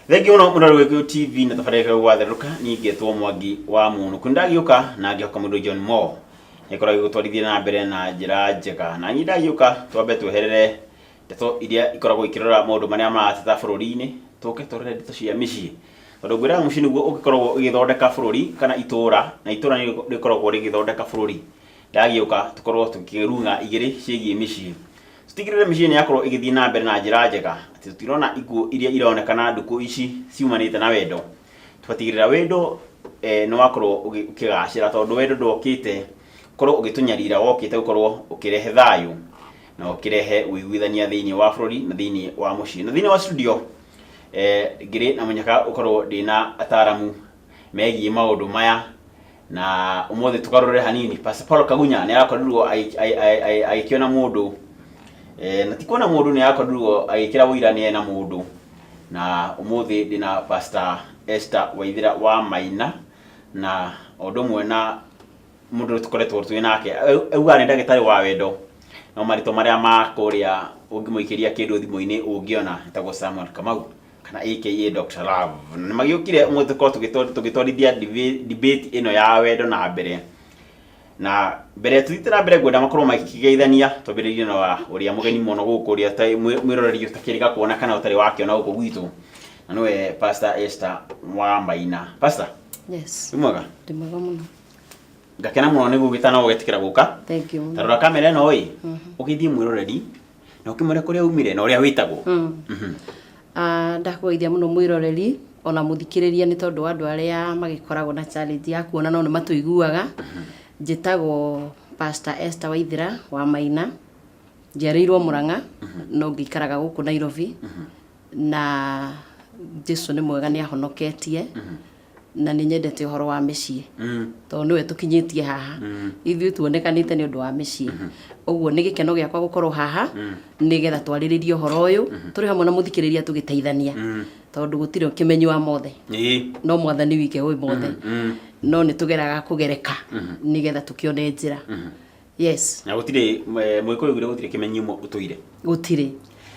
Thengiũ mũno mũrori wa Gĩkũyũ TV na tabarĩra ĩkoragwo gwatherũka. Niĩ ngetwo Mwangi wa Mũnũkũ. Nĩndagĩũka na ngĩhoka mũndũ John Moore nĩakorwo agĩgũtwarithia na mbere na njĩra njega. Na niĩ ndagĩũka twambe tweherere ndeto iria ikoragwo ikĩrora maũndũ marĩa marateta bũrũri-inĩ, tũke tũrore ndeto cia mĩciĩ. Tondũ ngwĩraga mũciĩ nĩguo ũgĩkoragwo ũgĩthondeka bũrũri kana itũra, na itũra nĩrĩo rĩkoragwo rĩgĩthondeka bũrũri. Ndagĩũka tũkorwo tũkĩrung'a igĩrĩ ciĩgiĩ mĩciĩ. Tũtigĩrĩre mĩciĩ nĩ yakorwo ĩgĩthiĩ na mbere na njĩra njega, atĩ tũtirona ikuũ iria ironekana ndukũ ici ciumanĩte na wendo. Tũgatigĩrĩra wendo eh, nĩ wakorwo ũkĩgacĩra tondũ wendo ndwokĩte gũkorwo ũgĩtũnyarira, wokĩte gũkorwo ũkĩrehe thayũ na ũkĩrehe ũiguithania thĩinĩ wa bũrũri na thĩinĩ wa mũciĩ. Na thĩinĩ wa studio eh, ngĩrĩ na mũnyaka ũkorwo ndĩna ataramu megiĩ maũndũ maya na ũmũthĩ tũkarũrĩre hanini. Pastor Paul Kagunya nĩ arakorirwo agĩkĩona mũndũ eh, na ti kuona mũndũ, nĩ arakorirwo agĩkĩra ũira nĩ ena mũndũ. Na ũmũthĩ ndĩna Pastor Esther Waithera wa Maina na o ũndũ ũmwe na mũndũ ũrĩa tũkoretwo twĩ nake augaga nĩ ndagĩtarĩ wa wendo, no marĩtwa marĩa ma kũrĩa ũngĩmũikĩria kĩndũ thimũ-inĩ ũngĩona etagwo Samuel Kamau kana aka Dr. Love. Nĩ magĩũkire ũmũthĩ tũkorwo tũgĩtwarithia debate ĩno ya wendo na mbere. Na mbere tũthiĩte na mbere ngwenda makorwo makĩgeithania, twambĩrĩrie na wa ũrĩa mũgeni mũno gũkũ, ũrĩa mwĩroreri ũtakĩrĩga kuona kana ũtarĩ wakĩona gũkũ gwitũ, na nĩwe Pastor Esther wa Maina. Pastor, Yes. wĩ mwega? Ndĩ mwega mũno. Ngakena mũno nĩ gũgĩta na ũgetĩkĩra gũka. Thank you mũno. Ta rora kamera ĩno ĩ, ũgeithie mwĩroreri na ũkĩmwĩre kũrĩa umire na ũrĩa wĩtagwo. Ah, ndakũgeithia mũno mwĩroreri ona mũthikĩrĩria, nĩ tondũ wa andũ arĩa magĩkoragwo na challenge ya kuona no nĩ matũiguaga. Njĩtagwo Pastor Esther Waithera wa Maina. Njiarĩirwo Mũrang'a no ngĩikaraga gũkũ Nairobi, na Jesu nĩ mwega, nĩ ahonoketie na nĩ nyendete ũhoro wa mĩciĩ tondũ nĩwe tũkinyĩtie haha. Ithuĩ tuonekanĩte nĩ ũndũ wa mĩciĩ. Ũguo nĩ gĩkeno gĩakwa gũkorwo haha nĩgetha twarĩrĩrie ũhoro ũyũ tũrĩ hamwe na mũthikĩrĩria, tũgĩteithania, tondũ gũtirĩ kĩmenyi wa mothe, no Mwathani wike ũĩ mothe. No nĩ tũgeraga kũgereka nĩgetha tũkĩone njĩra. Yes. Na gũtirĩ mũgĩkũyũ ugire gũtirĩ kĩmenyi ũmwe ũtũire. Gũtirĩ.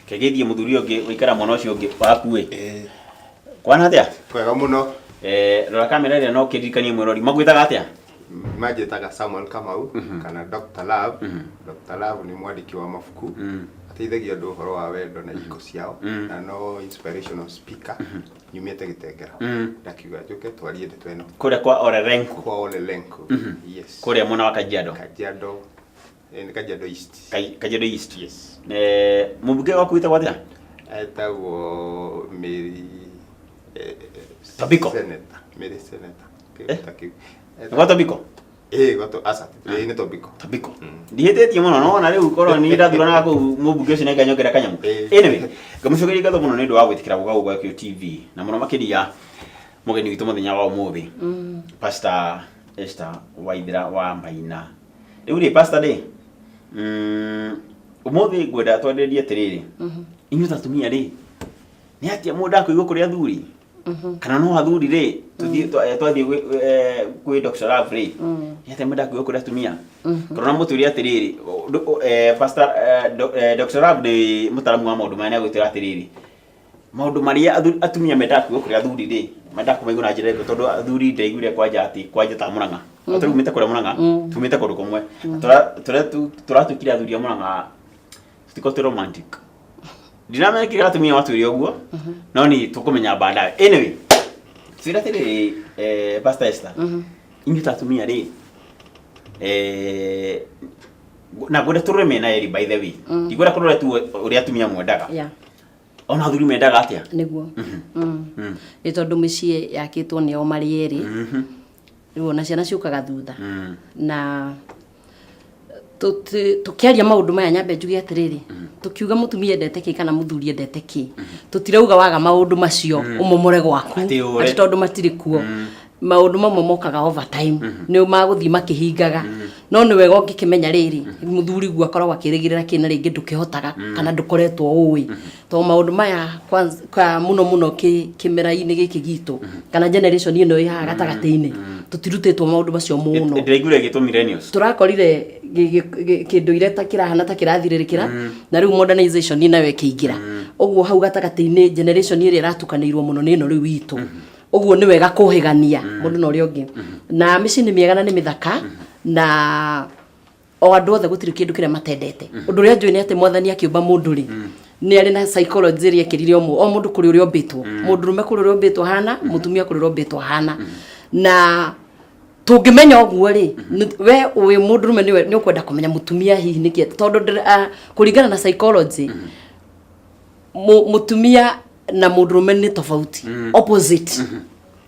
Kegethie mũthuri ũyũ ũngĩ ũikara mwena ũcio ũngĩ waku ĩ. Kwana atĩa? Kwega mũno. Rora kamera ĩrĩa na ũkĩririkanie mwĩrori magwĩtaga atĩa? Manjĩtaga Samuel Kamau kana Dr. Love. Dr. Love nĩ mwandĩki wa mabuku, ateithagia andũ ũhoro wa wendo na ihiko ciao, na no inspirational speaker. Nyumĩte Gĩtengera, ndakiuga njũke twarie ndeto ĩno. Kũrĩa kwa Orerenko. Kwa Olelenku, yes. Kũrĩa mwena wa Kajiado. Kajiado, nĩ Kajiado East. Kajiado East. Yes. Mũmbunge waku wĩtagwo atĩa? Etagwo Mary Tobiko. Senator Mary, Senator kĩndũ ta kĩu. Nĩ gwa Tobiko? Ĩĩ, gwatũ aca, ĩĩ, nĩ Tobiko. Tobiko. Ndihĩtĩtie mũno, no ona rĩu korwo nĩ ndathuranaga kũu mũmbunge ũcio nĩnganyongera kanyamũ. Anyway, ngamũcokeria ngatho mũno nĩ ũndũ wa gwĩtĩkĩra gũka gũkũ gwa Gĩkũyũ TV, na mũno makĩria mũgeni witũ mũthenya wa ũmũthĩ, Pastor Esther Waithera wa Maina. Rĩu rĩ, Pastor rĩ, ũmũthĩ ngwenda twarĩrĩrie atĩrĩrĩ, inyuĩ ta atumia rĩ, nĩ atĩa mũndũ akũigua kũrĩ athuri kana no athuri rĩ, tũthiĩ twathiĩ kwĩ Dr. Love rĩ, nĩ atĩa mũndũ akũigua kũrĩ atumia? Tondũ mũtwĩre atĩrĩrĩ, Pastor Dr. Love nĩ mũtaramu wa maũndũ maya, nĩ agwĩtwĩra atĩrĩrĩ, maũndũ marĩa atumia mendaga kuigua kũrĩ athuri rĩ, mendaga kũmaigua na njĩra ĩrĩkũ? Tondũ athuri ndaiguire kwanja atĩ kwanja ta Mũrang'a, mm. Tũrĩ umĩte kũrĩa Mũrang'a, tumĩte kũndũ kũmwe. Tũrĩa tũratuĩkire athuri a Mũrang'a tũtikorwo twĩ romantic. Ndinamenya kĩrĩa atumia matwĩre ũguo, no ni tũkũmenya baadaye. Anyway, twĩre atĩrĩrĩ, Pastor Esther, inyuĩ ta atumia rĩ, na ngwenda tũrore mĩena ĩrĩ, by the way. Ndikwenda kũrora tu ũrĩa atumia mwendaga, ona athuri mendaga atĩa. Nĩguo. Nĩ tondũ mĩciĩ yakĩtwo nĩo marĩ erĩ, rĩu ona ciana ciũkaga thutha. Na tũkĩaria maũndũ maya, nyambe njuge atĩrĩrĩ, tũkiuga mũtumia endete kĩ kana mũthuri endete kĩ, tũtirauga waga maũndũ macio ũmomore gwaku. Atĩ ũre. Atĩ tondũ matirĩ kuo. Maũndũ mamwe mokaga over time, nĩ magũthiĩ makĩhingaga, no nĩ wega ũngĩkĩmenya rĩrĩ, mũthuri guo akoragwo akĩrĩgĩrĩra kĩ, na rĩngĩ ndũkĩhotaga kana ndũkoretwo ũĩ, tondũ maũndũ maya kwa mũno mũno kĩmera-inĩ gĩkĩ gitũ kana generation ĩno ĩ haha gatagatĩ-inĩ, tũtirutĩtwo maũndũ macio mũno. Ndĩraiguire ĩgĩtwo millennials. Tũrakorire kĩndũire ta kĩrahana ta kĩrathirĩrĩkĩra, na rĩu modernization nayo ĩkĩingĩra. Ũguo hau gatagatĩ-inĩ generation ĩrĩa ĩratukanĩirwo mũno nĩ ĩno rĩu itũ. Ũguo nĩ wega kũhĩgania mũndũ na ũrĩa ũngĩ. Na mĩciĩ nĩ mĩega na nĩ mĩthaka, na o andũ othe gũtirĩ kĩndũ kĩrĩa matendete. Ũndũ ũrĩa njũĩ nĩ atĩ Mwathani akĩũmba mũndũ rĩ, nĩ arĩ na psychology ĩrĩa ekĩrire o mũndũ kũrĩ ũrĩa ombĩtwo. Mũndũrũme kũrĩ ũrĩa ombĩtwo ahana, mũtumia kũrĩ ũrĩa ombĩtwo ahana. Na tũngĩmenya ũguo rĩ, we wĩ mũndũrũme nĩwe nĩ ũkwenda kũmenya mũtumia hihi nĩkĩ, tondũ kũringana na psychology, mũtumia na mũndũrũme nĩ tofauti, opposite.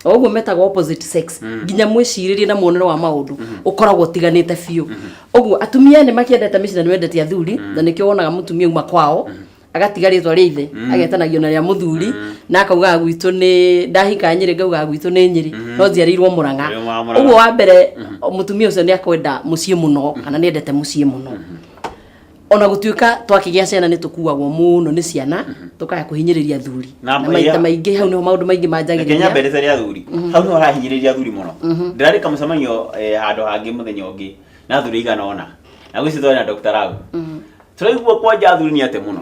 O ũguo metagwo opposite sex, nginya mwĩcirĩrie na muonere wa maũndũ ũkoragwo ũtiganĩte biũ. Ũguo atumia nĩ makĩendete mĩciĩ na nĩ mendete athuri, na nĩkĩo wonaga mũtumia uma kwao agatiga rĩtwa rĩa ithe, agetanagio na rĩa mũthuri, na akaugaga gwitũ nĩ ndahika Nyĩrĩ, ngaugaga gwitũ nĩ Nyĩrĩ, no njiarĩirwo Mũrang'a. Nĩ wa Mũrang'a. Ũguo wa mbere, mũtumia ũcio nĩ akwenda mũciĩ mũno, kana nĩ endete mũciĩ mũno. Ona gũtuĩka twakĩgĩa ciana nĩ tũkuagwo mũno nĩ ciana, tũkaya kũhinyĩrĩria athuri. Na Na maita maingĩ hau nĩho maũndũ maingĩ Reke manjagĩrĩria. nyambe rĩte rĩa athuri hau nĩho harahinyĩrĩria athuri mũno. Ndĩrarĩ kamũcemanio handũ hangĩ mũthenya ũngĩ na athuri igana ũna, na gwĩciria twarĩ na Dr. Rau. Tũraigua kwanja athuri nĩ ate mũno,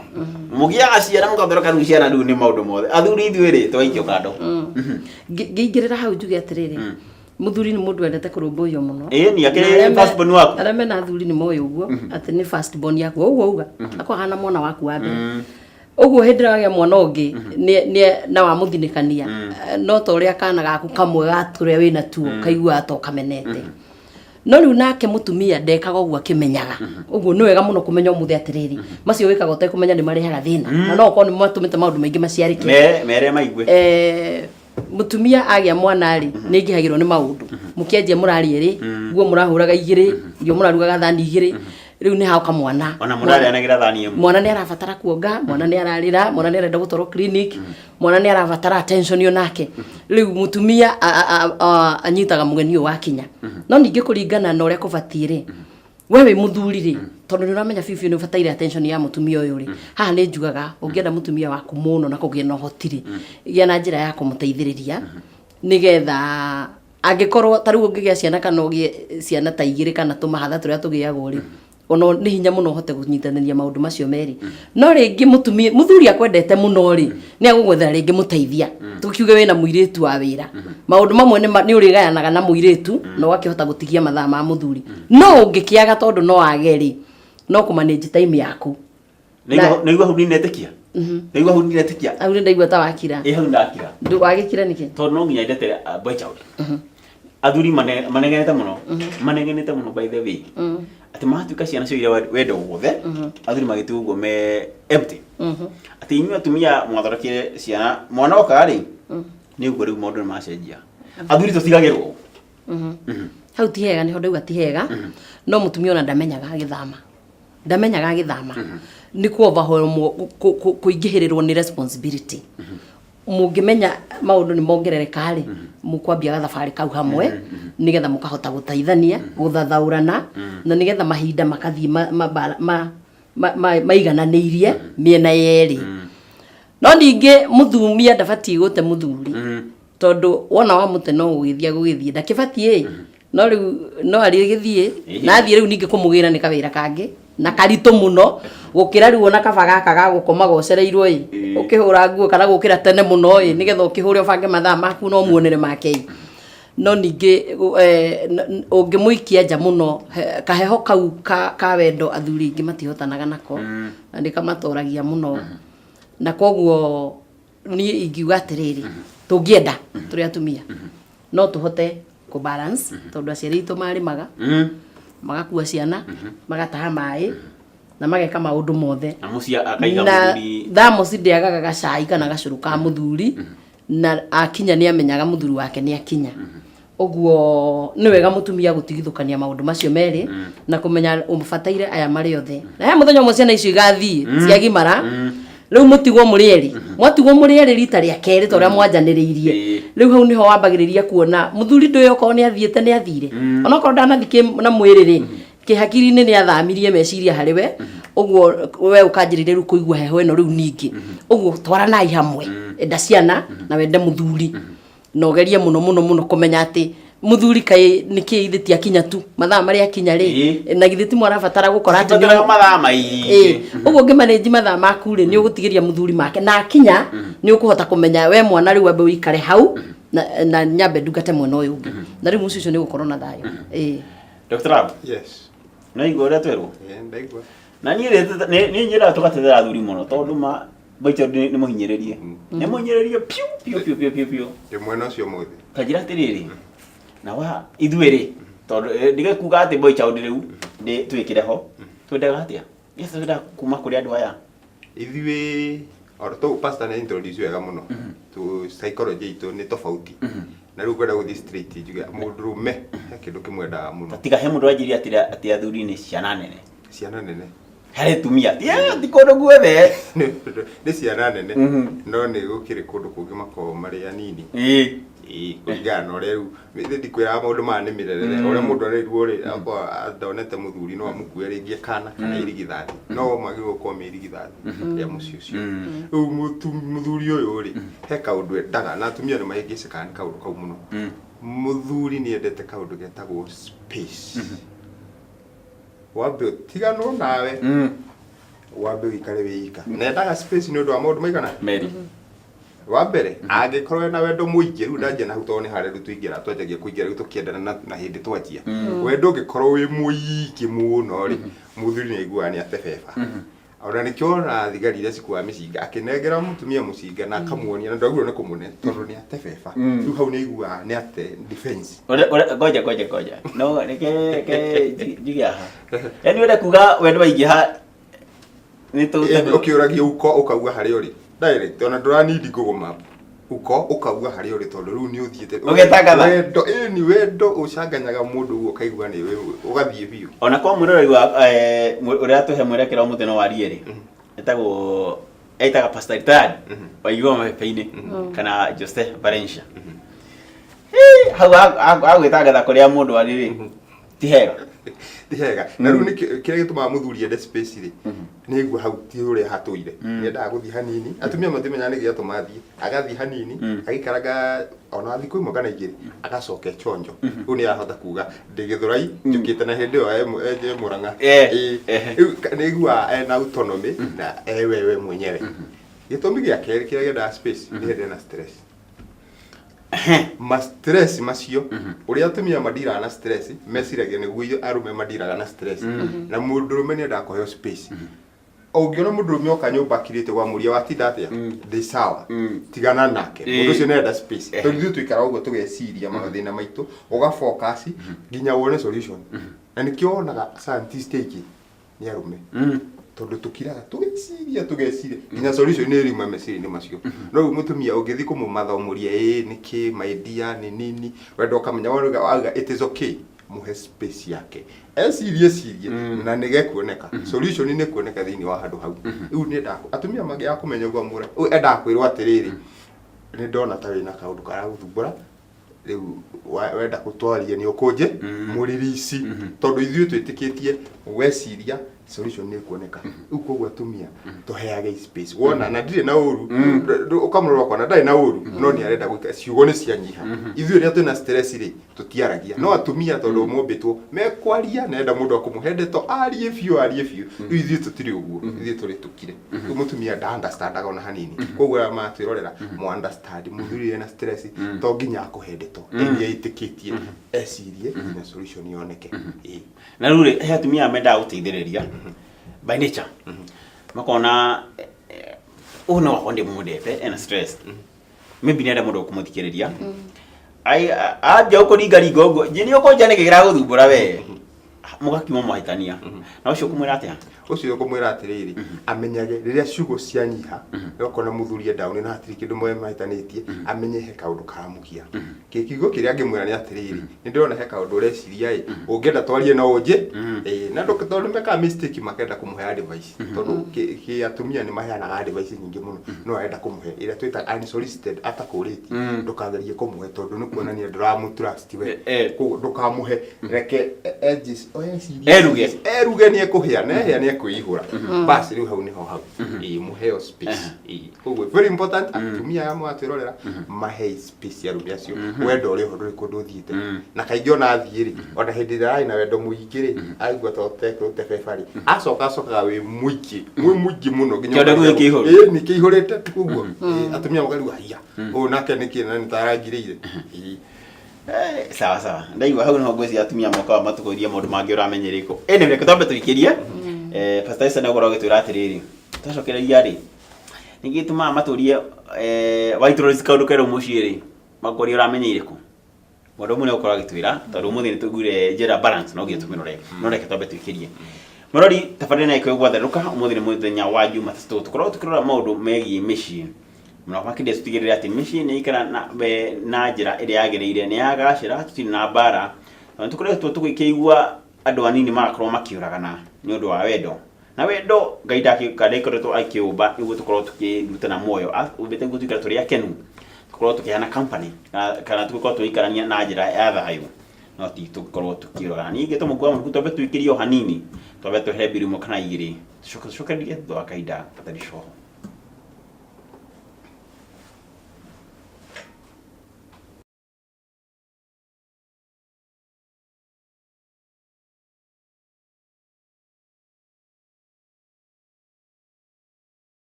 mũgĩaga ciana mũgathondeka rĩu ciana rĩu nĩ maũndũ mothe. Athuri ithuĩ rĩ, tũgaikio kando. Ngĩingĩrĩra hau njuge atĩrĩrĩ, mũthuri nĩ mũndũ wendete kũrũmbũiyo mũno. Ĩĩ, ni akĩrĩ Na arĩa first born waku. Arĩa mena athuri nĩ moĩ ũguo atĩ nĩ first born yaku, ũguo uga akahana mwana waku wa mbere. Ũguo hĩndĩ ĩrĩa wagĩa mwana ũngĩ na wamũthinĩkania, no ta ũrĩa kana gaku kamwe ga tũrĩa wĩna tuo kaiguaga ta ũkamenete. No rĩu nake mũtumia ndekaga ũguo akĩmenyaga. Ũguo nĩ wega mũno kũmenya ũmũthĩ atĩrĩrĩ, macio wĩkaga ũtekũmenya nĩ marehaga thĩna, na no ũkorwo nĩ matũmĩte maũndũ maingĩ maciarĩke. Mere maigue. Mũtumia agĩa mwana rĩ, nĩ aingĩhagĩrwo nĩ maũndũ. Mũkĩanjia mũrarĩa erĩ, nguo mũrahũraga igĩrĩ, irio mũrarugaga thani igĩrĩ, rĩu nĩ hauka mwana. Ona mũrarĩanagĩra thani ĩmwe. Mwana nĩ arabatara kuonga, mwana nĩ ararĩra, mwana nĩ arenda gũtwarwo clinic, mwana nĩ arabatara attention onake. Rĩu mũtumia anyitaga mũgeni ũyũ wakinya. No ningĩ kũringana na ũrĩa kũbatiĩ rĩ, we wĩ mũthuri rĩ, tondũ nĩ ũramenya biũ biũ nĩ ũbataire attention ya mũtumia ũyũ rĩ, haha nĩ njugaga ũngĩenda mũtumia waku mũno na kũgĩa na ũhoti rĩ, gĩa na njĩra ya kũmũteithĩrĩria, nĩgetha angĩkorwo ta rĩu ũngĩgĩa ciana kana ũgĩe ciana ta igĩrĩ kana tũmahatha tũrĩa tũgĩagwo rĩ, ona nĩ hinya mũno ũhote kũnyitanĩria maũndũ macio merĩ. No rĩngĩ mũtumia, mũthuri akwendete mũno rĩ, nĩ agũgwethera rĩngĩ mũteithia. Tũkiuge wĩna mũirĩtu wa wĩra, maũndũ mamwe nĩ ũrĩgayanaga na mũirĩtu na ũgakĩhota gũtigia mathaa ma mũthuri. No ũngĩkĩaga, tondũ no age rĩ, no kũmanage time yaku. Naigua hau ninetĩkia, naigua hau ninetĩkia. Hau nĩ ndaigua ta wakira. Ĩ, hau ndakira. Wagĩkira nĩkĩ? Tondũ no nginya ndetere boy child. Athuri manegenete mũno, manegenete mũno, by the way, atĩ maratuĩka ciana cio wendo wothe, athuri magĩtigwo ũguo me empty, atĩ inyuĩ atumia mwathondekire ciana, mwana oka rĩ, nĩ ũguo rĩu maũndũ nĩ macenjia, athuri tũtigagĩrwo. Hau ti hega, nĩho ndauga ti hega. No mũtumia ona ndamenyaga agĩthama, ndamenyaga agĩthama nĩ kũ overwhelm, kũingĩhĩrĩrwo nĩ responsibility. Mũngĩmenya maũndũ nĩ mongerereka rĩ, mũkwambia gathabarĩ kau hamwe, nĩgetha mũkahota gũteithania gũthathaũrana, na nĩgetha mahinda makathiĩ maigananĩirie mĩena yerĩ. No ningĩ mũthumia ndabatiĩ gũte mũthuri, tondũ wona wamũte no gũgĩthiĩ agũgĩthiĩ, ndakĩbatiĩ, no rĩu no arĩgĩthiĩ na athiĩ. Rĩu ningĩ kũmũgĩra nĩ kawĩra kangĩ na karitũ mũno gũkĩra rĩu ona kaba gaka ga gũkoma gocereirwo ĩ, ũkĩhũra nguo kana gũkĩra tene mũno ĩ, nĩgetha ũkĩhũre ũbange mathaa maku no muonere make ĩ. No ningĩ ũngĩmũikia nja mũno, kaheho kau ka wendo athuri aingĩ matihotanaga nako, na nĩ kamatoragia mũno. Na koguo niĩ ingiuga atĩrĩrĩ, tũngĩenda tũrĩ atumia no tũhote kũ balance, tondũ aciari aitũ marĩmaga, magakua ciana, magataha maĩ na mageka maũndũ mothe. Na mũciĩ akaiga Na mũthuri. Thamosi ndĩagaga gacai kana gacũrũ ka mũthuri, na akinya nĩ amenyaga mũthuri wake nĩ akinya. Ũguo nĩ wega mũtumia gũtigithũkania maũndũ macio merĩ na kũmenya ũbataire aya marĩ othe, na he mũthenya ũmwe ciana icio igathiĩ ciagimara, rĩu mũtigwo mũrĩ erĩ. Mwatigwo mũrĩ erĩ rita rĩa kerĩ ta ũrĩa mwanjanĩrĩirie, rĩu hau nĩho wambagĩrĩria kuona mũthuri ndũĩ okorwo nĩ athiĩte, nĩ athire, onokorwo ndanathiĩ na mwĩrĩ rĩ, kĩhakiri-inĩ nĩ athamirie meciria harĩ we. Ũguo we ũkanjĩrĩria rĩu kũigua heho ĩno. Rĩu ningĩ ũguo twaranai hamwe, enda ciana na wende mũthuri, na ũgerie mũno mũno mũno kũmenya atĩ Muthuri kaĩ nĩkĩ ithe ti akinya tu mathaa marĩa akinya rĩ? Na githĩ ti mwarabatara gũkora atĩ Bataraga mathaa maingĩ. Ũguo ũngĩmanĩnji mathaa maku rĩ, nĩ ũgũtigĩria mũthuri make na akinya nĩ ũkũhota kũmenya we mwana rĩu ambe ũikare hau na nyambe ndungate mwena ũyũ ũngĩ, na rĩu mũciĩ ũcio nĩ ũgũkorwo na thayũ. Dr. Love, Yes. no igua ũrĩa twerwo? Eh, ndaigua. Na niĩ rĩ, niĩ nyendaga tũgatetera athuri mũno tondũ ma baita nĩ mũhinyĩrĩrie. Nĩ mũhinyĩrĩrie piũ piũ piũ piũ piũ piũ. Ndĩ mwena ũcio ũmũthĩ. Ta njĩra atĩrĩrĩ, na wa ithuĩ rĩ, tondũ ndige kuga atĩ boy child rĩu ndĩ twĩkĩre ho, twendaga atĩa? Yes, twendaga kuma kũrĩ andũ aya. Ithuĩ oro tũ pastor nĩ introduce wega mũno. Tu psychology itũ nĩ tofauti. Na rĩu ngwenda gũthiĩ straight njuge mũndũrũme he kĩndũ kĩmwendaga mũno. Tiga he mũndũ wanjĩrire atĩ athuri nĩ ciana nene. Ciana nene. Harĩ tumia. Ti ti kũndũ guothe. Nĩ ciana nene. No nĩ gũkĩrĩ kũndũ kũngĩ makoragwo marĩ anini. Ĩĩ, kũringana na ũrĩa rĩu ithe ndikwĩraga maũndũ maya nĩ mĩrerere. Ũrĩa mũndũ arerirwo rĩ, akorwo ndonete mũthuri no amũkue rĩngĩ kana irigithathi, no magĩrĩirwo gũkorwo me irigithathi rĩa mũciĩ ũcio. Rĩu mũthuri ũyũ rĩ, he kaũndũ endaga na atumia nĩ mahĩngĩcĩkaga nĩ kaũndũ kau mũno. Mũthuri nĩ endete kaũndũ getagwo space. Wambe ũtiganwo nawe, wambe ũikare wĩ ika. Na endaga space nĩ ũndũ wa maũndũ maigana? Meri. Wa mbere, angĩkorwo ena wendo mũingĩ, rĩu ndanjia na hau tondũ nĩ harĩa rĩu tũingĩra, twanjagia kũingĩra rĩu tũkĩendana na hĩndĩ twanjia. Wendo ũngĩkorwo wĩ mũingĩ mũno rĩ, mũthuri nĩ aiguaga nĩ atebeba. Ona nĩkĩo ona thigari iria cikuaga mĩcinga, akĩnengera mũtumia mũcinga na akamuonia, na ndagĩrĩirwo nĩ kũmũne tondũ nĩ atebeba. Rĩu hau nĩ aiguaga nĩ ate defense. Ngoja ngoja ngoja. No reke njuge haha. Yaani wenda kuga wendo waingĩha nĩ tũ Ũkĩũragia uko ũkauga harĩa ũrĩ direct, ona ndũranindi Google Map, uko ũkauga harĩa ũrĩ tondũ rĩu nĩ ũthiĩte. Ũgetangatha. Wendo, ĩni wendo ũcanganyaga mũndũ ũguo ũkaigua nĩ ũgathiĩ biũ. Ona kwa mwĩroreri wa ũrĩa tũhe mwerekera ũmũthĩ no warie rĩ, etagwo etaga Pastor Retired waigua mapepe-inĩ kana Jose Valencia. Hau agwĩtangatha kũrĩa mũndũ arĩ rĩ, ti hega. Ti hega. Na rĩu nĩkĩo kĩrĩa gĩtũmaga mũthuri ende space rĩ, nĩ aigua hau ti ũrĩa hatũire, nĩendaga gũthiĩ hanini. Atumia matimenyaga nĩkĩ gĩatũma athiĩ, agathiĩ hanini, agĩikaraga ona thikũ ĩmwe kana igĩrĩ, agacoka echonjo. Rĩu nĩ arahota kuga ndĩ Gĩthũrai njũkĩte, na hĩndĩ ĩyo e Mũrang'a. Rĩu nĩ aiguaga ena autonomy na e wewe mwenyewe. Gĩtũmi gĩa kerĩ kĩrĩa kĩendaga space nĩ hĩndĩ ena stress. Ma stress macio, ũrĩa atumia mandiraga na stress, meciragia nĩguo arũme mandiraga na stress. Na mũndũrũme nĩ endaga kũheo space. Ũngĩona mũndũrũme oka nyũmba akirĩte gwamũria watinda atĩa, ndĩ sawa, tigana nake. Mũndũ ũcio nĩ arenda space, tondũ ithuĩ tũikaraga ũguo tũgeciria mathĩna maitũ, ũgafocus nginya wone solution. Na nĩkĩo wonaga scientist aingĩ nĩ arũme, tondũ tũkiraga tũgeciria tũgeciria nginya solution nĩ ĩriuma meciria-inĩ macio. No rĩu mũtumia ũngĩthiĩ kũmũmathomũria, ĩĩ nĩkĩ my dear, nĩ nini wenda ũkamenya wauga wauga it is okay, mũhe space yake ecirie cirie, na nĩ gekuoneka solution, nĩ kuoneka thĩinĩ wa handũ hau. Rĩu nĩ endaga atumia mangĩaga kũmenya ũguo, amũra endaga kwĩrwo atĩrĩrĩ, nĩ ndona ta wĩna kaũndũ karagũthumbũra, rĩu wenda gũtwaria nĩ ũkũnje mũririci, tondũ ithuĩ twĩtĩkĩtie weciria solution nĩ ĩkuoneka. Rĩu koguo atumia tũheage space. Wona na ndirĩ na ũru, ũkamũrora ũkona ndarĩ na ũru, no nĩ arenda gwĩka, ciugo nĩ cianyiha. Ithuĩ rĩrĩa twĩna stress rĩ, tũtiaragia. No atumia tondũ mombĩtwo mekwaria, na enda mũndũ akũmũhe ndeto arie biũ, arie biũ. Rĩu ithuĩ tũtirĩ ũguo, ithuĩ tũrĩ tũkire. Rĩu mũtumia nda understandaga ona hanini. Koguo arĩa maratwĩrorera mo understand, mũthuri ena stress to nginya akũhe ndeto, nĩ ĩtĩkĩtie ecirie nginya solution yoneke. Ĩĩ. Na rĩu rĩ, he atumia mendaga gũteithĩrĩria by nature, makona ũyũ no akorwo ndĩmwendete, ena stress, maybe nĩ arenda mũndũ ũkũmũthikĩrĩria. Ambia gũkũringaringa ũguo, njĩ nĩ ũkũnja nĩkĩ kĩragũthumbũra we, mũgakiuma mwahĩtania. Na ũcio ũkũmwĩra atĩa? Ũcio ũkũmwĩra atĩrĩrĩ, amenyage rĩrĩa ciugo cianyiha, ũkona mũthuri e down na hatirĩ kĩndũ mwe mahĩtanĩtie, amenye he kaũndũ karamũgia. Kiugo kĩrĩa angĩmwĩra nĩ atĩrĩrĩ, nĩ ndĩrona he kaũndũ ũreciria ĩ, ũngĩenda twarie no ũnjĩ ĩ. Na tondũ mekaga mistake makenda kũmũhe advice, tondũ kĩ atumia nĩ maheanaga advice nyingĩ mũno. No arenda kũmũhe ĩrĩa twĩtaga unsolicited, atakũrĩtie. Ndũkagerie kũmũhe, tondũ nĩ kuonania ndũramũ trust we. Koguo ndũkamũhe, reke enji Oya ciria. Eruge. Eruge nĩ ekũhĩa, na ehĩa nĩ ekwĩihũra. Basi rĩu hau nĩho hau. Ĩĩ, mũheo space. Ĩĩ, koguo very important atumia aya mũratwĩrorera mahei space arũme acio. Wendo ũrĩ ho, ndũrĩ kũndũ ũthiĩte. Na kaingĩ ona athiĩ rĩ, ona hĩndĩ ĩrĩa ararĩ na wendo mũingĩ rĩ, aigua ta ũtekũrute beba rĩ, acoka acokaga wĩ mũingĩ, mwĩ mũingĩ mũno nginya Kĩonde ũkarigwo, gĩkĩ kĩihũru. Ĩĩ, nĩ kĩihũrĩte koguo. Ĩĩ, atumia makarigwo haiya, ũyũ nake nĩkĩ na nĩ ta arangirĩire. Ĩĩ. Eh, sawa sawa, ndaigua hau niho ngwĩciria atumia mokaga matukũirie maũndũ mangĩ ũramenya ĩrĩkũ. Anyway, reke twambe tũikĩrie. Eh, Pastor Esther nĩ ũkorwo agĩtwĩra atĩrĩrĩ, twacokereria rĩ, nĩkĩ gĩtũmaga matũrie, eh, waitũrũria kaũndũ kerũ mũciĩ rĩ, makũria ũramenya irĩkũ? Mũndũ ũmwe nĩ ũkorwo agĩtwĩra tondũ ũmũthĩ nĩ tũiguire njĩra balance, no nginya tũmĩrore, no reke twambe tũikĩrie. Mũrori tabarĩra nayo ĩkoragwo gwatherũka. Ũmũthĩ nĩ mũthenya wa Jumatatũ, tũkoragwo tũkĩrora maũndũ megiĩ mĩciĩ mũno makĩria, tũtigĩrĩre atĩ mĩciĩ nĩ ikara na njĩra ĩrĩa yagĩrĩire, nĩ yagacĩra, tũtirĩ na mbara, tondũ tũkoretwo tũgĩkĩigua andũ anini magakorwo makĩũragana nĩ ũndũ wa wendo. Na wendo Ngai ndakoretwo akĩũmba nĩguo tũkorwo tũkĩrutana muoyo, ũmbĩte nĩguo tũikare tũrĩ akenu, tũkorwo tũkĩheana company kana tũkorwo tũgĩikarania na njĩra ya thayũ, no ti tũkorwo tũkĩũragana. Ningĩ tũmũkua mũhuko, twambe tũikĩrie o hanini, twambe twehere mbiru ĩmwe kana igĩrĩ, tũcoke tũcokererie thutha wa kahinda gatarĩ coho.